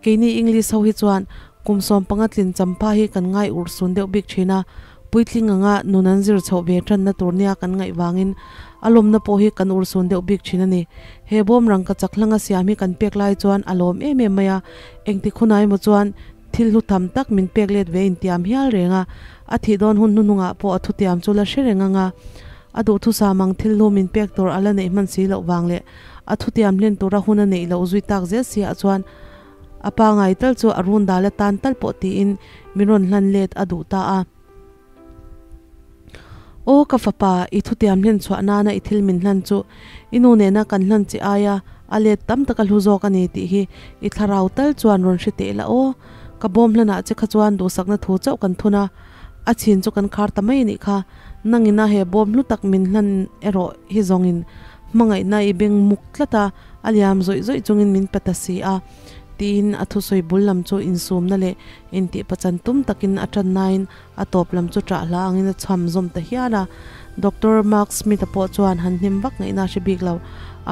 keini English ho hi chuan kum 15 tlin champha hi kan ngai urhsun deuh bik thin a, Puitling anga nun an zir chhoh ve tanna tur nia kan ngaih vangin a lawmna pawh hi kan urhsun deuh bik thin a ni. He bawm rangka chak hlanga siam hi kan pek lai chuan a lawm em em mai a, engtik hunah emaw chuan thil hlu tham tak min pek let ve intiam hial reng a, a thih dawn hun hnuhnungah pawh a thutiam chu la hre reng ang a, a duhthusam ang thil hlu min pek tur a la neih hman si loh vang leh a thutiam hlen tura hun a neih loh zui tak zel si ah chuan. A pangai tal chu a run dal atan tal pawh tiin min rawn hlan let a duh ta a. Aw ka fapa, i thutiam hlen chhuah nana i thil min hlan chu i nu nena kan hlan chi aia a let tam taka hlu zawk a ni tih hi i thlarau tal chuan rawn hre teh la aw. Ka bawm hlanah che kha chuan duhsakna thu chauh kan thun a, a chhin chu kan khar ta mai a nih kha. Nangina he bawm hlu tak min hlan erawh hi zawngin hmangaihna i beng muk tlat a, a liam zawih zawih chungin min pe ta si a, tiin a thusawi bul lam chu insumna leh intihpachan tum takin a tan nain a tawp lam chu ṭah hla angin a chham zawm ta hial a. Doctor Mark Smith-a pawh chuan han hnim vak ngaihna a hre bik lo.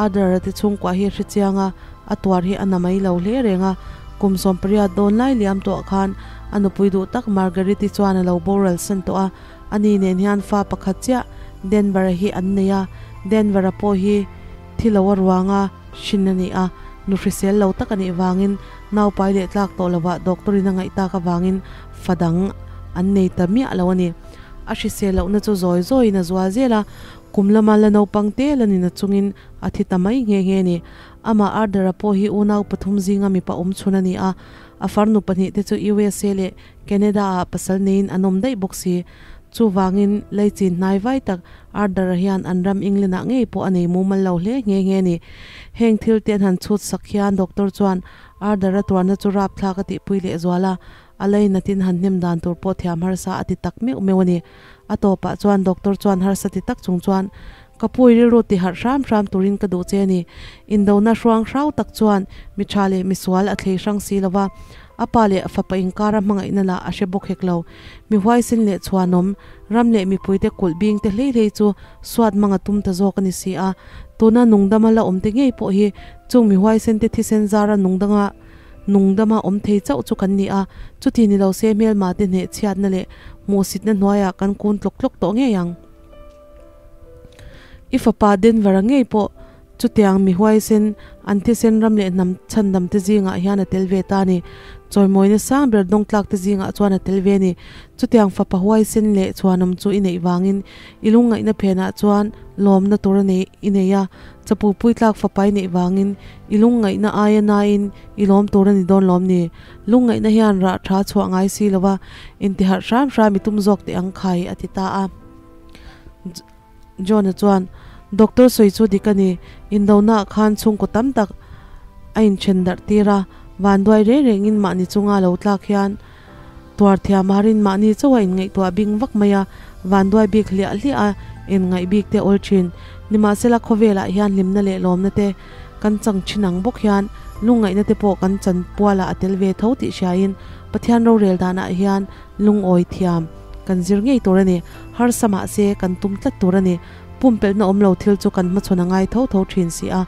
Adler-a te chhungkua hi a hre chiang a, a tuar hi a na mai lo hle reng a. Kum 18 dawn lai liam tawh khan a nupui duh tak Marguerite-i chuan a lo boral san tawh a, ani nen hian fa pakhat chiah Denver-a hi an nei a. Denver-a pawh hi thi lo a ruanga hrin a ni a, nu hrisel lo tak a nih vangin naupai leh tlak tawh lovah doctor-in a ngaih tak avangin fa dang an nei ta miah lo a ni. A hrisel lohna chu zawi zawiin a zual zel a, kum lama la naupang te la ni na chungin a thi ta mai nghe nghe a ni. Amah Arthur-a pawh hi unau pathum zinga mipa awm chhun a ni a, a farnu pahnih te chu USA leh Canada-ah pasal neiin an awm daih bawk si. Chuvangin, leichin hnai vai tak Arthur-a hian an ram England-ah ngei pawh a nei mumal lo hle nghe nghe a ni. Heng thil te an han chhut sak hian doctor chuan Arthur-a tuarna chu rapthlak a tihpui lehzual a, a lainatin han hnem dan tur pawh thiam harsa a ti tak meuh meuh a ni. A tawpah chuan doctor chuan harsa ti tak chung chuan, Ka pui rilru ti harh hram hram turin ka duh che a ni. Indona hruang hrau tak chuan mi tha leh mi sual a thlei hrang si lo va, a pa leh a fapa inkara hmangaihna lah a hre bawk hek lo. Mi huaisin leh chhuanawm, ram leh mipuite kulh bing te hlei hlei chu suat mang a tum ta zawk a ni si a. Tuna nungdama la awm te ngei pawh hi chung mi huaisen te thisen zara nungdanga nungdama awm thei chauh chu kan ni a, chuti ni lo se hmelma te hneh chhiatna leh hmuhsitna hnuaiah kan kun tlawk tlawk tawh ngei ang. I fapa Denver-a ngei pawh chutiang mi huaisen, an thisen ram leh hnam chhandam te zingah hian a tel ve ta a ni. Chawimawina sang ber dawngtlak te zingah chuan a tel ve a ni. Chutiang fapa huaisen leh chhuanawm chu i neih vangin i lungngaihna phenah chuan lawmna tur a nei i nei a, chapu puitlak fapa i neih vangin i lungngaihna aia nain i lawm tur a ni dawn lawm ni. Lungngaihna hian rah tha chhuah ngai si lo va, intiharh hram hram i tum zawk teh ang khai, a ti ta a. John-a chuan, Doctor sawi chu dik a ni, indonaah khan chhungkaw tam tak a inthen darh tir a, vanduai reng rengin mahni chunga lo tlak hian tuar thiam harin mahni chauh a inngaihtuah bing vak mai a, vanduai bik hliah hliah a inngaih bik te awl thin. Nimahsela khawvelah hian hlimna leh lawmna te kan chang thin ang bawk hian lungngaihna te pawh kan chan pualah a tel ve tho tih hriain Pathian rorel danah hian Lungawi thiam kan zir ngei tur a ni. Harsa mah se kan tum tlat tur a ni. Pumpelhna awm lo thil chu kan hmachhawn a ngai tho tho thin si a.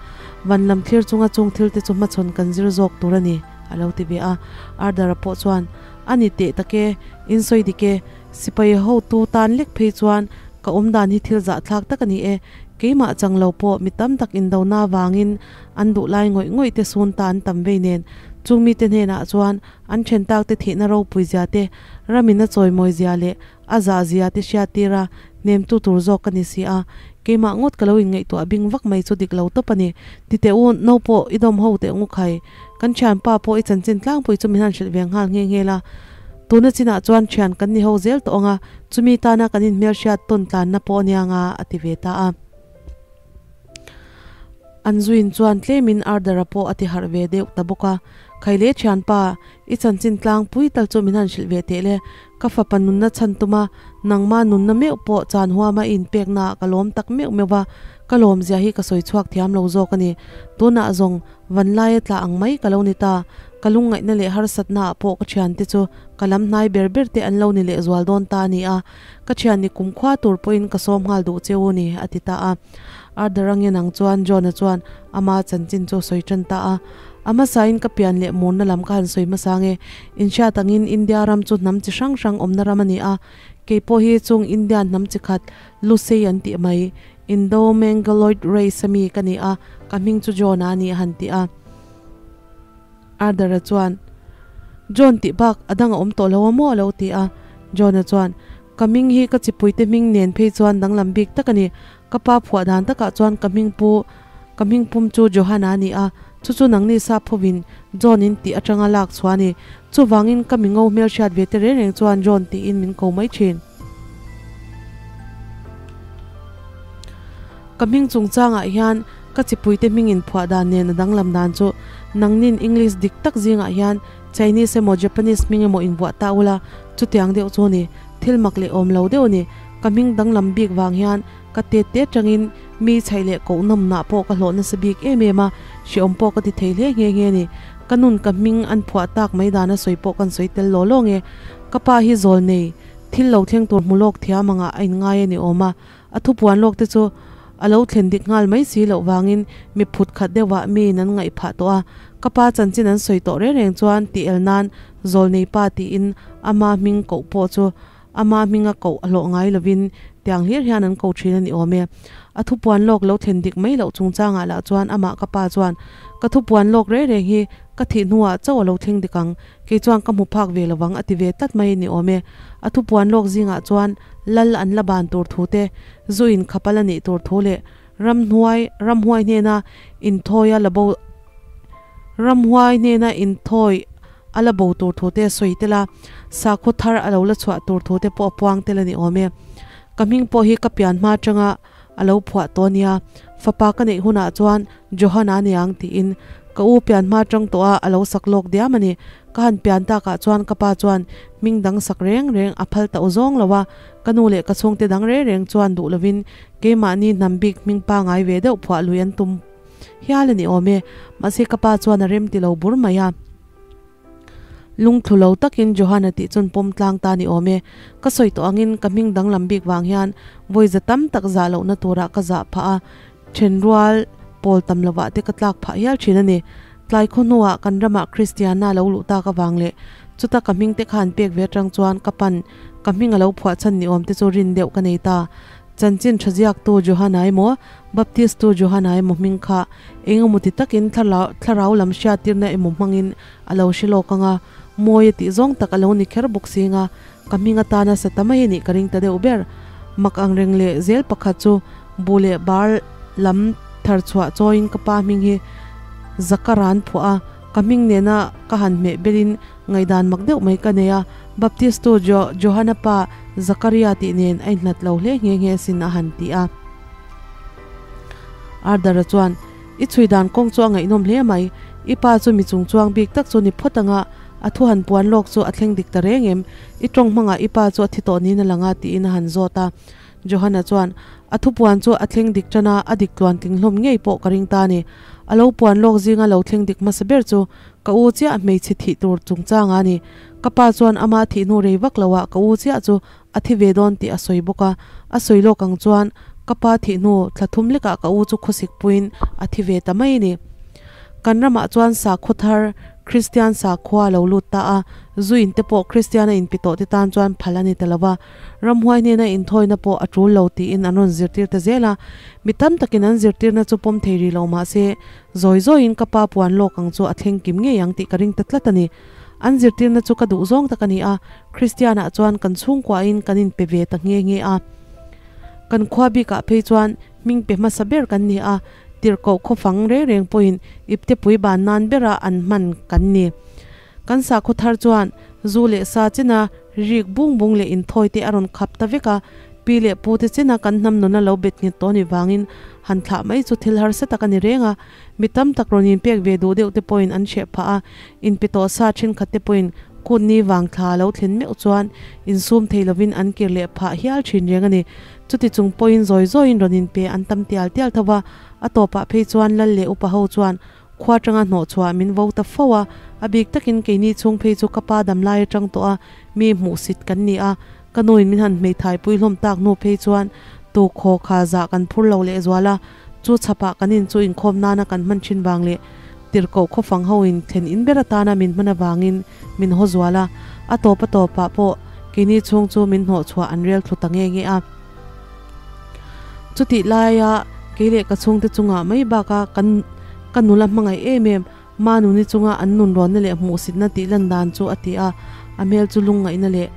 Van lam thlir chunga chung thil te chu hmachhawn kan zir zawk tur a ni, a lo ti ve a. Ardara pawh chuan, A ni teh tak e, in sawi dik e. Sipai hotu tan lek phei chuan ka awm dan hi thil zahthlak tak a ni e. Keimah chang lo pawh mi tam tak indona avangin an duh lai ngawih ngawih te sun ta an tam vei nen. Chung mite hnenah chuan An then tak te thihna ropui zia te, ramin a chawimawi zia leh a zah zia te hriat tir a, hnemtu tur zawk ka ni si a. Keimah ngawt ka lo inngaihtuah bing vak mai chu dik lo tawp a ni. Ti teh u, no pawh i dawm ho teh ngu khai. Kan thianpa pawh i chanchin tlangpui chu min han hrilh ve nghal nghe nghe la. Tuna chinah chuan thian kan ni ho zel tawh ang a, chumi tana kan inhmelhriat tawn tlanna pawh a nia nga, a ti ve ta a. An zuin chuan tlemin Ardara pawh a ti harh ve deuh ta bawk a, Khaile thianpa, i chanchin tlangpui tal chu min han hrilh ve teh le, ka fapa nunna chhan tuma nangma nunna meuh pawh chan huama i inpekna ah ka lawm tak meuh meuh va, ka lawmzia hi ka sawi chhuak thiam lo zawk a ni. Tunah zawng vanlaia tla ang mai ka lo ni ta, ka lungngaihna leh harsatna ah pawh ka thiante chu ka lam hnai ber ber te an lo ni lehzual dawn ta a ni a, Ka thian ni kumkhua tur pawhin ka sawm nghal duh che u ni, a ti ta a. Arthur a ngen ang chuan John-a chuan ama chanchin chu a sawi tan ta a. A hmasain ka pian leh murna lam ka han sawi hmasa nge. Inhriat angin India ram chu hnam chi hrang hrang awmna ram a ni a. Kei pawh hi chung India hnam chi khat Lusei an tih mai, Indo-Mongoloid race a mi ka ni a, ka hming chu John-a a ni a han ti a. Arthur-a chuan, John tih bak a dang a awm tawh lo a maw? a lo ti a. John-a chuan, Ka hming hi ka chipuite hming nen phei chuan danglam bik tak a ni. Ka pa phuah dan takah chuan ka hming pu, ka hming pum chu Johan-a a ni a. Chu chu nangni sap hovin John in tih atanga lak chhuah a ni. Chuvangin ka mingo hmelhriat ve te reng reng chuan John tiin min ko mai thin. Ka hming chungchangah hian ka chipuite hmingin phuah dan nen a danglam dan chu nangnin English dik tak zingah hian Chinese emaw Japanese hming emaw invuah ta ula chutiang deuh chu ni. Thil mak leh awm lo deuh a ni. Ka hming danglam bik vang hian ka tet te atangin mi chhaih leh koh nawmnah pawh ka hlawh nasa bik em em a, hrehawm pawh ka ti thei hle nghe nghe a ni. Ka nun ka hming an phuah tak mai dana sawi pawh kan sawi tel law law nge. Ka pa hi zawl nei, thil lo thleng tur hmu lawk thiam anga a inngai a ni awm a, a thupuan lawk te chu a lo thlen dik nghal mai si loh vangin mi phut khat deuhah miin an ngaih phah tawh a. Ka pa chanchin an sawi tawh reng reng chuan tih el nan zawl nei pa tiin ama hming koh pawh chu Ama hminga koh a hlawh ngai lovin tiang hlir hian an ko thin a ni awm e. A thupuan lawk lo thlen dik mai loh chungchangah lah chuan amah ka pa chuan, Ka thupuan lawk reng reng hi ka thih hnuah chauh a lo thleng dik ang, kei chuan ka hmu phak ve lovang a ti ve tlat mai a ni awm e. A thupuan lawk zingah chuan lal an la ban tur thu te, zu in khapal a nih tur thu leh ramhnuai ramhuai hnena inthawi a la bo ramhuai hnena inthawi A la bo tur thu te a sawi tel a, sakhaw thar a lo la chhuah tur thu te pawh a puang tel a ni awm e. Ka hming pawh hi ka pian hma atanga a lo phuah tawh a nia, fapa ka neih hunah chuan Johan-a a ni ang tiin ka u pian hma atang tawh a a lo sak lawk diam a ni. Ka han pian takah chuan ka pa chuan hming dang sak reng reng a phal tauh zawng lo a, ka nu leh ka chhungte dang reng reng chuan duh lovin keimahni hnam bik hming pangai ve deuh phuah lui an tum hial a ni awm e. Mahse ka pa chuan a rem ti lo bur mai a. Lungthlu lo takin Johanna tih chun pawm tlang ta ni awm e. Ka sawi tawh angin ka hming danglam bik vang hian vawi za tam tak zah lohna turah ka zah phah a, thenrual pawl tam lovah te ka tlak phah hial thin a ni. Tlai khaw hnuah kan ramah Kristianna a lo luh tak avang leh chuta ka hming te kha an pek ve atang chuan ka pan ka hming a lo phuah chhan ni awm te chu rin deuh ka nei ta. Chanchin tha ziaktu Johana emaw, Baptistu Johana emaw hming kha eng emaw ti takin thlarau lam hriattirna emaw hmangin a lo hre lawk ang a, mawi a tih zawng tak a lo ni kher bawk sing a, ka hming atana sa ta mai a nih ka ring ta deuh ber. Mak ang reng leh zel pakhat chu bu leh bar lam thar chhuah chawiin ka pa hming hi Zakaran phuah a, ka hming nena ka han hmeh belin ngaihdan mak deuh mai ka nei a, Baptistu Johana pa Zakaria tih nen a inhlat lo hle nghe nghe asin a han ti a. Ardara chuan, I chhui dan kawng chu a ngaihnawm hle mai, i pa chu mi chung chuang bik tak chu ni phawt anga a thu han puan lawk chu a thleng dik ta reng em? I tawng hmangah i pa chu a thi tawh niin a lang a tiin a han zawt a. Johana chuan, A thu puan chu a thleng dik tan a, a dik tluan tling hlawm ngei pawh ka ring ta a ni. A lo puan lawk zinga lo thleng dik hmasa ber chu ka u chiah hmeichhe thih tur chungchanga a ni. Ka pa chuan ama thih hnu rei vak loah ka u chiah chu a thi ve dawn tih a sawi bawk a, a sawi lawk ang chuan ka pa thih hnu thla thum lekah ka u chu khawsik puiin a thi ve ta mai a ni. Kan ramah chuan sakhaw thar Kristian sakhua a lo lut ta a, zu in te pawh Kristian a inpi tawh te tan chuan phal a ni ta lo va, ramhuai hnena inthawina pawh a tul lo tiin an rawn zirtir ta zel a, mi tam takin an zirtirna chu pawm thei rih lo mah se zawi zawiin ka pa puan lawk ang chu a thleng kim ngei ang tih ka ring ta tlat a ni. An zirtirna chu ka duh zawng tak a ni a, Kristianah chuan kan chhungkuahin kan inpe ve ta nghe nghe a. Kan khua bikah phei chuan hming pe hmasa ber kan ni a, tirhkoh khawfang reng reng pawhin iptepui ban nan bera an hman kan ni. Kan sakhaw thar chuan zu leh sa chena rik bung bung leh inthawi te a rawn khap ta vek a, pi leh pu te chena kan hnam nuna lo bet nghet tawh ni vangin han thlah mai chu thil harsa tak a ni reng a. Mi tam tak rawn inpek ve duh deuh te pawhin an hreh phah a, inpe tawh sa thenkhat te pawhin kut ni vang thla lo thlen meuh chuan insum thei lovin an kir leh phah hial thin reng a ni. Chuti chung pawhin zawi zawiin rawn inpe an tam tial tial tho va, a tawpah phei chuan lal leh upa ho chuan khua atanga hnawh chhuah min vo ta fo a, a bik takin keini chhung phei chu ka pa damlai atang tawh a mi hmuhsit kan ni a, ka nuin min han hmeithaipui hlawm tak hnu phei chuan tukhaw kha zah kan phur lo lehzual a. Chu chhapah kan in chu inkhawm nana kan hman thin vang leh tirhkoh khawfang ho in thlen in ber atana min hman avangin min haw zual a, a tawp a tawpah pawh keini chhung chu min hnawh chhuah an rel thlu ta nge nge a. Chutih laia kei leh ka chhungte chungah mai baka kan ka nula hmangaih em em Manuni chunga an nun rawnna leh hmuhsitna tih lan dan chu a ti a, a hmel chu lungngaihna leh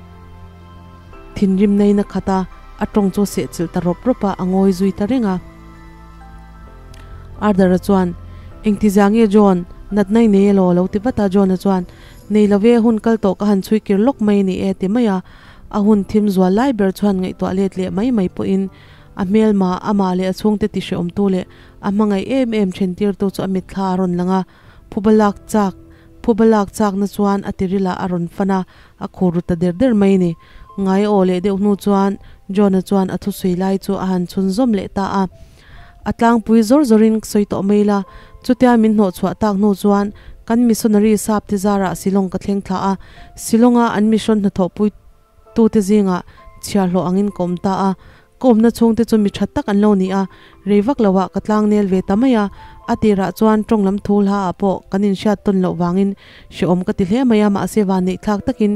thinrim naiin a khat a, a tawng chu a sehchilh ta rawp rawp a, a ngawi zui ta reng a. Ardara chuan, Engtizia nge John, natna i nei elaw? A lo ti vat a, John-a chuan, Nei lo ve, hun kal tawh ka han chhui kir lawk mai a ni e, ti mai a. A hun thim zual lai ber chuan ngaihtuah let leh mai mai pawhin a hmelma, amah leh a chhungte ti hrehawmtu leh a hmangaih em em thentirtu chu a mitthla a rawn lang a, phuba lak chak, phuba lak chakna chuan a tirilah a rawn fan a, a khur ru ta der der mai a ni. Ngai aw leh deuh hnu chuan John-a chuan a thusui lai chu a han chhunzawm leh ta a. A tlangpui zawr zawrin sawi tawh mai la, chutia min hnawh chhuah tak hnu chuan kan missionary sap te zarah Shillong ka thleng thla a, Shillong-a an mission hnathawhpui tute zingah chhiarhlawh angin ka awm ta a, ka awmna chhungte chu mi tha tak an lo ni a, rei vak loah ka tlangnel ve ta mai a, a tirah chuan tawng lam thu hla ah pawh kan inhriat tawn loh vangin hrehawm ka ti hle mai a, mahse vanneih thlak takin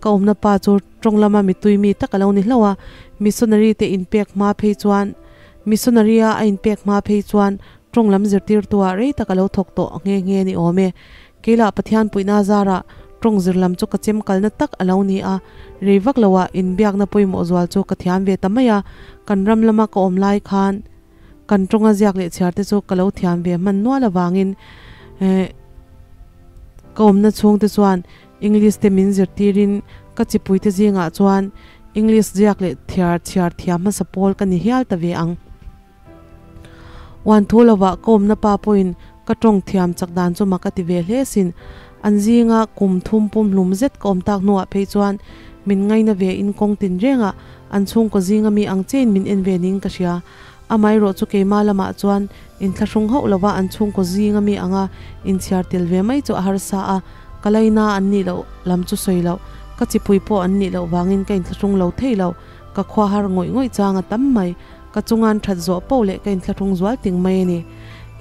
ka awmna pa chu tawng lama mitui mi tak a lo ni hlauh a, missionary te inpek hma phei chuan Missionary-a a inpek hma phei chuan tawng lam zirtirtuah rei tak a lo thawk tawh nghe nghe ni awm e. Keilah Pathian puihna zarah tawng zir lam chu ka chem kalna tak a lo ni a, rei vak loah inbiakna pawimawh zual chu ka thiam ve ta mai a, kan ram lama ka awm lai khan kan tawnga ziak leh chhiar te chu ka lo thiam ve hman nual avangin ka awmna chhungte chuan English te min zirtirin ka chipuite zingah chuan English ziak leh thiar chhiar thiam hmasa pawl ka ni hial ta ve ang. Uan thu lovah ka awmna pa pawhin ka tawng thiam chak dan chu mak a ti ve hle sin. An zinga kum thum pum hlum zet ka awm tak hnuah phei chuan min ngaina ve in kawng tin rengah an chhungkaw zinga mi ang chein min en ve ning ka hria. Amaherawh chu keimah lamah chuan inthlahrung hauh lova an chhungkaw zinga mi anga inchhiar tel ve mai chu a harsa a, ka laina an nih loh lam chu sawi loh, ka chipui pawh an nih loh vangin ka inthlahrung lo thei lo, ka khua har ngawih ngawih chang a tam mai, ka chungan that zawh poh leh ka inthlahrung zual ting mai a ni.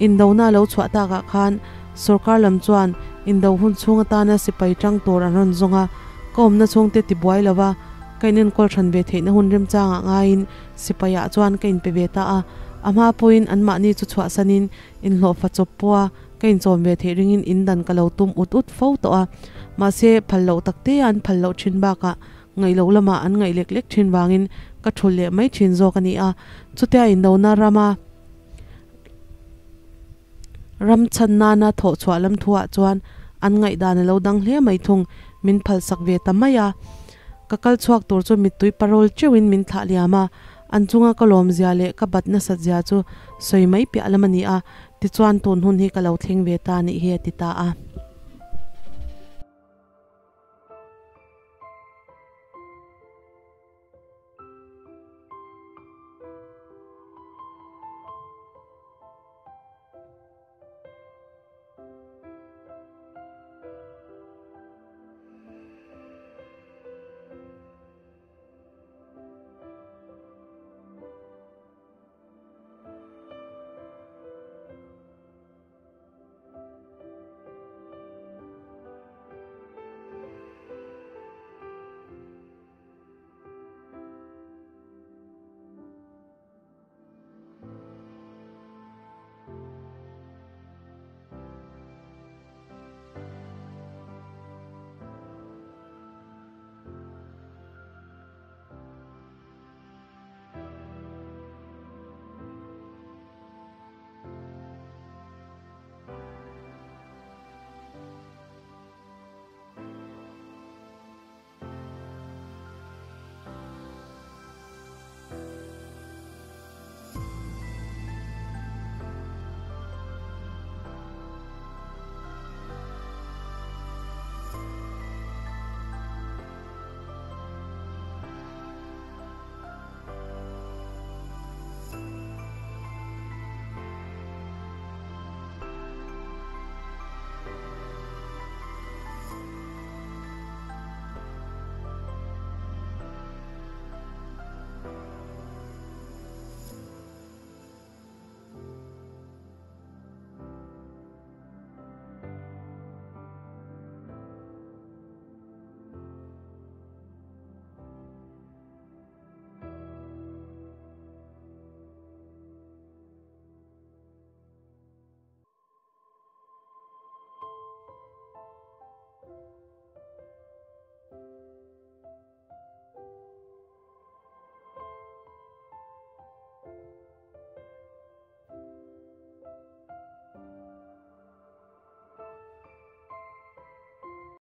Indona lo chhuah takah khan sawrkar lam chuan indo hun chhung atana sipai tang tur an rawn zawng a, ka awmna chhungte tibuai lova ka inenkawl hran ve theihna hun remchangah ngaiin Sipai ah chuan ka inpe ve ta a, a hma pawhin anmahni chu chhuahsanin inhlawhfa chawp pawha ka inchawm ve theih ringin indan ka lo tum ut ut fo tawh a, mahse phal loh tak te an phal loh thin bakah ngaih loh lamah an ngaih lek lek thin vangin ka thul leh mai thin zawk a ni a, chutia indona rama ram chhan nana thawh chhuah lam thuah chuan an ngaihdan a lo dang hle mai thung, min phalsak ve ta mai a. Ka kal chhuak tur chu mittui parawl teuhin min thlah liam a, an chunga ka lawm zia leh ka bat nasat zia chu sawi mai piah lam a ni a, tichuan tun hun hi ka lo thleng ve ta nih hi a ti ta a.